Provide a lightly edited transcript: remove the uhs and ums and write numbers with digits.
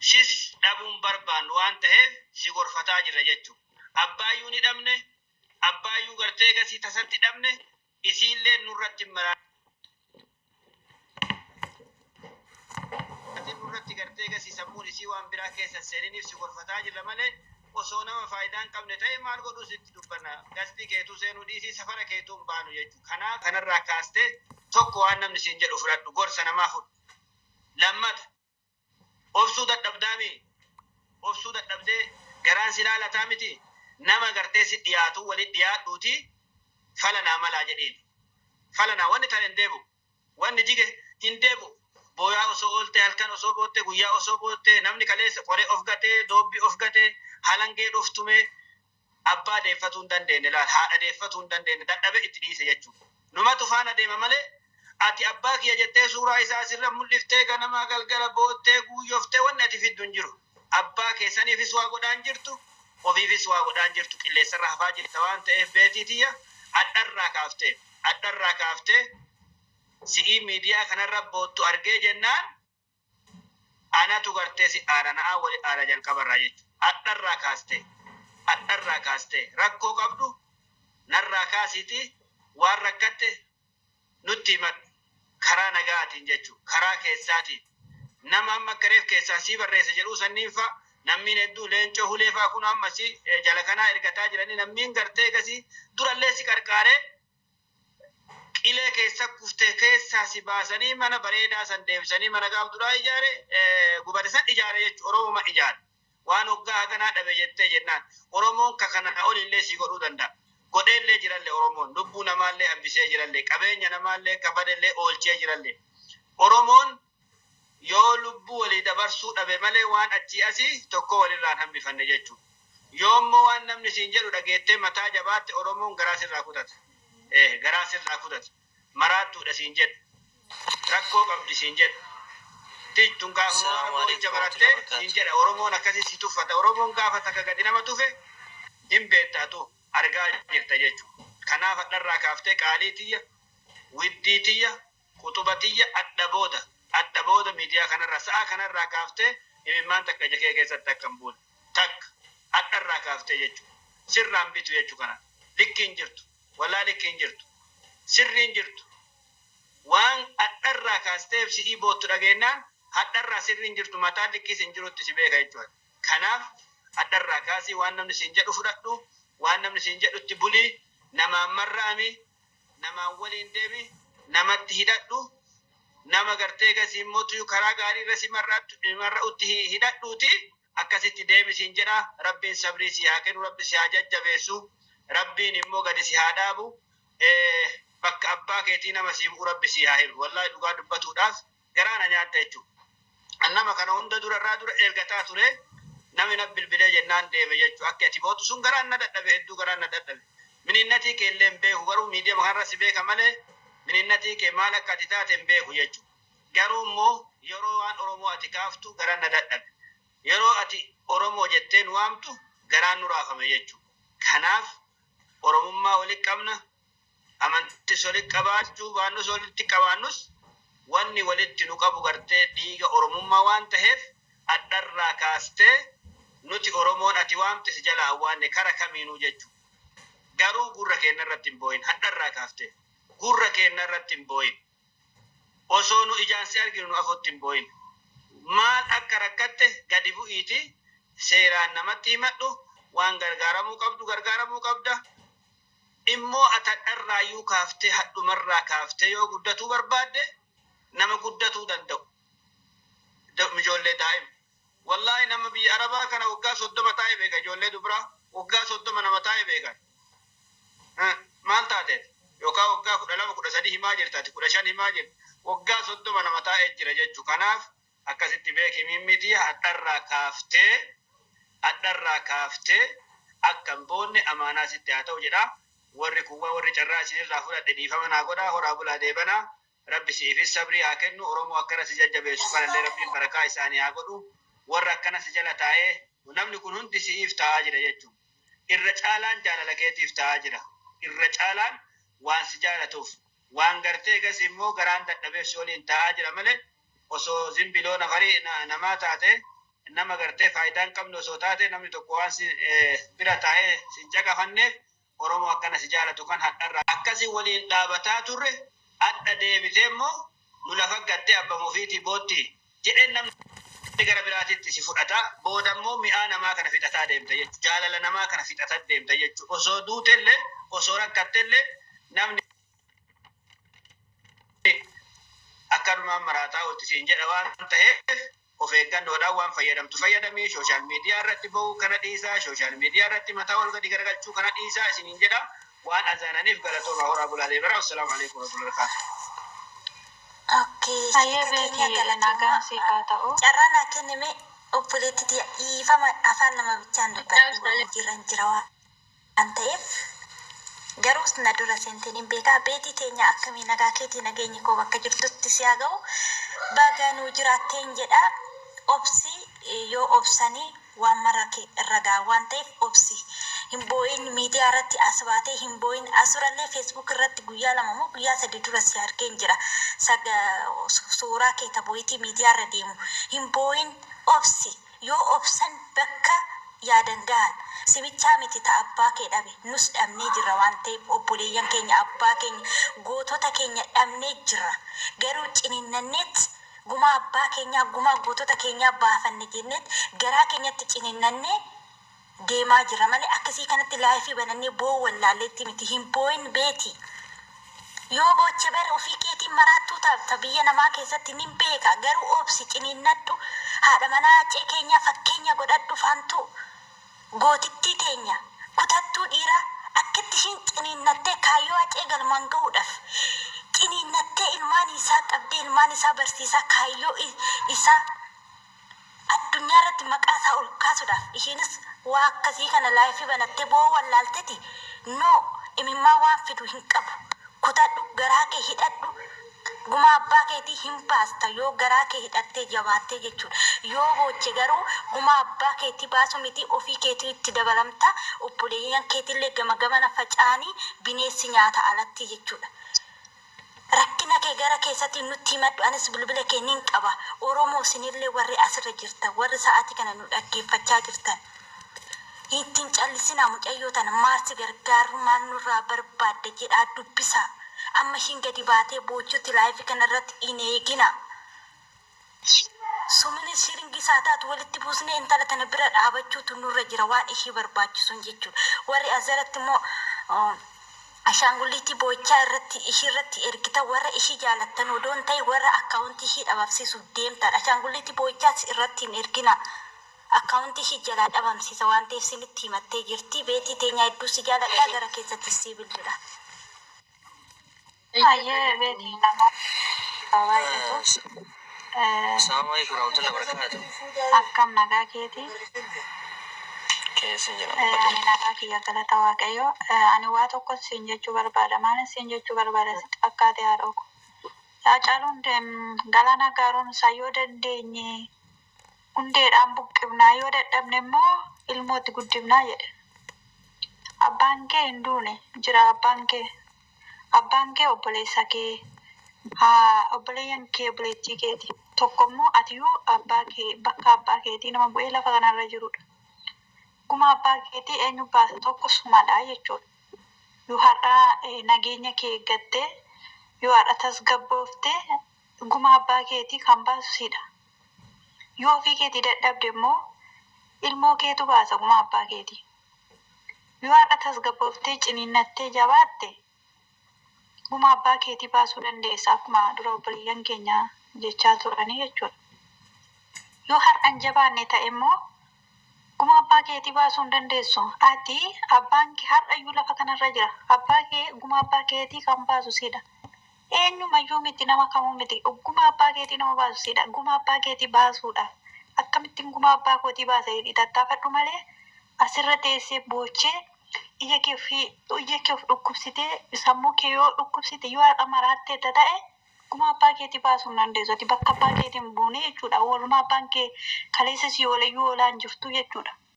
Sis dhabuun barbaannu waan taheef si gorfataa jirra jechu. Abbaayyuu ni dhabne, abbaayyuu gartee gasii tasatti dhabne, isiilleen nurratti hin maraatin nurratti gartee gasii sammuun isii waan biraa keessa hin seeniniif si gorfataa jirra malee osoo nama faayidaa hin qabne ta'e maal godhuu sitti dubbanna gastii keetuu seenuu dhiisii safara keetuu hin baanu jechu. Kanaaf kanarraa kaastee tokko waan namni siin jedhu fudhadhu gorsa namaa fudhu. Lammata Obsuu dadhabdaamii? Obsuu dadhabdee garaan si laalataa miti? Nama gartee si dhiyaatuu wali dhiyaadhuutii fala naa malaa jedhiin. Fala naa wanni tare hin deebi'u. Wanni jige hin deebi'u. Booyaa osoo ooltee halkan osoo boottee guyyaa osoo boottee namni kaleessa qoree of gatee doobbii of gatee halangee dhuftumee abbaa deeffatuu hin dandeenne laal haadha deeffatuu hin dandeenne dadhabe itti dhiise jechuudha. Numatu faana deema malee ati abbaa kiyya jettee suuraa isaa asirra mul'iftee ganamaa galgala boottee guuyyoftee wanni ati fiddu hin jiru. Abbaa kee saniifis waa godhaa hin jirtu ofiifis waa godhaa hin jirtu qilleessarra hafaa jirta waan ta'eef beetii tiyya adharraa kaaftee adharraa kaaftee si'ii miidiyaa kanarra boottu argee jennaan Anatu gartee si aara na'aa wali aara jalqabarraa jechu adharraa kaastee adharraa kaastee rakkoo qabdu narraa kaasiitii waan rakkatte nutti himadhu karaa naga'aatiin jechu karaa keessaatiin nama amma akka reef keessaa sii barreesse jedhuu sanniin fa nammiin hedduu leencoo hulee faa kun amma si jala kanaa ergataa jiranii nammiin gartee gasii durallee si qarqaaree Qilee keessa kufte keessaa si baasanii mana bareedaa san deebisanii mana gaaf duraa ijaare gubate san ijaare jechu Oromoma ijaare. Waan hoggaa haganaa dhabe jettee jennaan Oromoon ka kanaa olillee sii godhuu danda'a. Godheellee jiralle Oromoon lubbuu namaallee hambisee jiralle qabeenya namaallee ka badellee oolchee jiralle. Oromoon yoo lubbuu walii dabarsuu dhabe malee waan achii asii tokko walirraa hin hambifanne jechuudha. Yoo immoo waan namni siin jedhu dhageettee mataa jabaatte Oromoon garaa sirraa kutata. Ee garaa sirraa kutata. Maraattuudha siin jedha. Rakkoo qabdi siin jedha. Tij tun gaafuma Assalaamu waan boo'icha alaikum warahmatullahi barattee siin wabarakatuh. jedha. Oromoon akkasii si tuffata. Oromoon gaafa takka gadi nama tufe hin beekta atuu argaa jirta jechuudha. Kanaaf hadharraa kaaftee qaalii tiyya, widdii tiyya, Quxuba tiyya adha booda adha booda miidiyaa kanarraa sa'aa kanarraa kaaftee imimmaan takka ija kee keessatti akka hin buune takka adharraa kaaftee jechu sirraa hin bitu jechu kana likki hin jirtu wallaa likki hin jirtu sirrii hin jirtu waan adharraa kaastee si'ii boottu dhageennaan hadharraa sirrii hin jirtu mataan likkiis hin jirutti si beeka jechu ati kanaaf adharraa kaasii waan namni siin jedhu fudhadhu waan namni siin jedhutti bulii namaan marra'ami namaan waliin deemi, namatti hidhadhu, nama gartee gasii immoo karaa gaarii irra si marra'utti hidhadhuuti akkasitti deemi siin jedha. Rabbiin sabrii si haa kennu, Rabbi si haa jajjabeessu, Rabbiin immoo gadi si haa dhaabu, bakka abbaa keetii nama sii bu'u Rabbi sii haa hiru. Wallaahi dhugaa dubbatuudhaaf garaa na nyaatta jechuudha. An nama kana hunda dura irraa dura ergataa ture namni na bilbilee jennaan deeme jechuudha. Akki ati bootu sun garaan na dadhabe hedduu garaan na dadhabe. Mininnatii kee illee hin beeku garuu miidiyama kanarra si beeka malee mininnatii kee maal akka ati taate hin beeku jechuudha. Garuu immoo yeroo waan Oromoo ati kaaftu garaan na dadhabe. Yeroo ati Oromoo jettee nu waamtu garaan nu raafame jechuudha. Kanaaf Oromummaa walitti qabna Amantis walitti qabaachuu baannus walitti qabaannus wanni walitti nu qabu gartee dhiiga Oromummaa waan taheef adharraa kaastee nuti Oromoon ati waamte si jalaa awwaanne kara kamiinuu jechu. Garuu gurra keennarratti hin booyin hadharraa kaaftee. Gurra keennarratti hin booyin. Osoo nu ijaan si arginu nu afotti hin booyin. Maal akka rakkatte gadi bu'iitii seeraan namatti himadhu waan gargaaramuu qabdu gargaaramuu qabda. Immoo at hadharraayyuu kaaftee hadhumarraa kaaftee yoo guddatuu barbaadde nama guddatuu danda'u ijoollee daa'ima. Wallaahi nama biyya arabaa kana waggaa 30 taa'e beeka ijoollee dubraa waggaa 30 nama taa'e beeka. Maal taateet yookaan waggaa 12 13 himaa jirta ati 15 himaa jirta waggaa 30 nama taa'e jira jechu kanaaf akkasitti beeki miimmii tiyya hadharraa kaaftee hadharraa kaaftee akka hin boonne amaanaa sitti haa ta'u jedha warri kuwwan warri carraa isinirraa fudhadhe dhiifama naa godhaa horaa bulaa deebanaa rabbi si'iifis sabrii haa kennu oromoo akkana si jajjabeessu kanallee rabbiin barakaa isaanii haa godhu warra akkana si jala taa'ee namni kun hundi si'iif taa'aa jira jechuudha irra caalaan jaalala keetiif taa'aa jira irra caalaan waan si jaalatuuf Waan gartee egasii immoo garaan dadhabeef si waliin taa'aa jira malee osoo zimbiloo nafarii namaa taate Nama gartee faayidaa hin qabne osoo taate namni tokko waan si bira taa'ee sin caqafanneef, Oromoo akkana si jaalatu kan hadharraa akkasii waliin dhaabataa turre, hadha deebitee immoo nu lafa gattee abbama ofiitii bootti jedheen namni gara biraatitti si fudhata. Booda immoo mi'aa namaa kana fixataa deemta jechuudha. Jaalala namaa kana fixataa deemta jechuudha. Osoo duutellee, osoo rakkattellee, namni akkanumaan maraataa oolti siin jedha. Waan ta'eef of eeggannoodhaan waan fayyadamtu fayyadamii. Social media irratti ba'uu kana dhiisaa, social media irratti mataa ol gadi garagalchuu kana dhiisaa isiniin jedha. Waan azaananiif galatooma, horaa bulaalee bara. Assalaamu alaikum warahmatullahi wabarakatuh. Okay, Hayyee sheeka keenya beeti, galatooma. Nagaan siif haa ta'u. Carraa naa kennime, obboleetti tiyya, dhiifama, afaan nama bichaan dubbadhu, hojiirra hin jira waan ta'eef. Garuu na dura seenteen hin beekaa. Beetii teenya, akkamii, nagaa keetii? Nageenyi koo bakka jirtutti si haa ga'u. Baga nuu jiraatteen jedha. Obsi, yoo obsanii waan mara irra ga'a waan ta'eef obsi. Hin boo'in, miidiyaa irratti as baatee hin boo'in. Asurallee Facebook irratti guyyaa 2 moo guyyaa 3 dura si argeen jira. Suuraa kee boo'itii miidiyaa irra deemu. Hin boo'in, obsi. Yoo obsan bakka yaadan gahan. Simichaa miti ta abbaa kee dhabe, nus dhabnee jirra waan ta'eef, obboleeyyan keenya, abbaa keenya, gootota keenya dhabnee jirra. Garuu ciniinnanneet gumaa abbaa keenyaa, gumaa gootota keenyaa baafanne jenneet garaa keenyatti ciniinnannee deemaa jira malee akkasii kanatti live banannee boo wallaalleetti miti. Hin boo'in beeti. Yoo booche bara ofii keetiin maraattuu taata biyya namaa keessatti, nin beeka. Garuu obsi, ciniinnadhu. Haadha manaa Acee keenyaa fakkeenya godhadhu, faantuu gootittii teenya, kutattuu dhiiraa, akkitti ishiin ciniinnattee kaayyoo Acee galmaan ga'uudhaaf ciniinnattee ilmaan isaa qabdee, ilmaan isaa barsiisaa, kaayyoo isaa addunyaa irratti maqaa isaa ol kaasuudhaaf ishiinis waa akkasii kana live banattee boo wallaalteti. No, imimmaa waan fidu hin qabu. Kutadhu, garaa kee hidhadhu. Gumaa abbaa keetii hin baasta yoo garaa kee hidhattee jabaattee jechuudha. Yoo booche garuu gumaa abbaa keetii baasu miti, ofii keetii itti dabalamta. Obboleeyyan keetillee gama gamana faca'anii bineensi nyaata alatti jechuudha. Rakkina kee gara keessatti nutti himadhu, anis bilbila kee nin qaba. Oromoo, isinillee warri asirra jirtan, warri sa'aatii kana nu dhaggeeffachaa jirtan, ittiin callisinaa. Mucayyoo tana maarsi gargaaru, maal nurraa barbaadde jedhaa dubbisaa. Amma ishiin gadi baatee boochutti live kana irratti hin eegina. Sumini shiringii isaa taatu walitti buusnee intala tana bira dhaabachuutu nurra jira, waan ishii barbaachisuun jechuudha. Warri asirratti immoo ashaangulliitii boo'ichaa irratti ishii irratti ergita, warra ishii jaalattan odoon ta'e, warra akkaawuntii ishii dhabamsiisuuf deemtan, ashaangulliitii boo'ichaas irratti hin ergina. Akkaawuntii ishii jalaa dhabamsiisa waan ta'eef sinitti himattee jirti. Beetii teenyaa, hedduu si jaaladhaa, gara keessatti sii bilbila. Hayyee beetii, nagaa baay'atu. Assalamu alaikum warahmatullahi wabarakatuh. Akkam, nagaa keetii? Keessa jira. Ani nagaa kiyya, galata Waaqayyo. Ani waa tokko siin jechuu barbaada. Maalin siin jechuu barbaada sitti fakkaate, haadha koo? Haacaaluun galaana gaaromsaa yoo dandeenye hundeedhaan buqqifnaa, yoo dadhabne immoo ilmootti guddifnaa jedhe. Abbaan kee hin duune, jira abbaan kee. Abbaan kee obboleessa kee, haa obboleeyyan kee, obboleettii keeti. Tokko immoo atiyyuu abbaa kee bakka abbaa keetii nama bu'ee lafa kanarra jirudha. Guma abbaa keetii eenyu baasa? Tokko sumadha jechuudha. Yoo har'a nageenya kee eeggattee, yoo har'a tasgabbooftee, guma abbaa keetii kan baasu sidha. Yoo ofii keetii dadhabde immoo ilmoo keetu baasa guma abbaa keetii. Yoo har'a tasgabbooftee ciniinnattee jabaatte, guma abbaa keetii baasuu dandeessa, akkuma dura obboleeyyan keenya jechaa turanii jechuudha. Yoo har'a hin jabaanne ta'e immoo guma abbaa keetii baasuu hin dandeessu. Ati abbaan kee har'ayyuu lafa kanarra jira. Abbaa kee, guma abbaa keetii kan baasu sidha. Eenyumayyuu miti, nama kamuu miti. Guma abbaa keetii nama baasu sidha. Guma abbaa keetii baasuudha. Akkamittiin guma abbaa kootii baasa jedhii tattaafadhu malee asirra teessee boochee ija kee of dhukkubsitee, sammuu kee yoo dhukkubsite, yoo har'a maraattee ta'e, guma abbaa keetii baasuu hin dandeessu. Ati bakka abbaa keetii hin buune jechuudha. Oolmaa abbaan kee kaleessa si ooleyyuu oolaan jirtu jechuudha.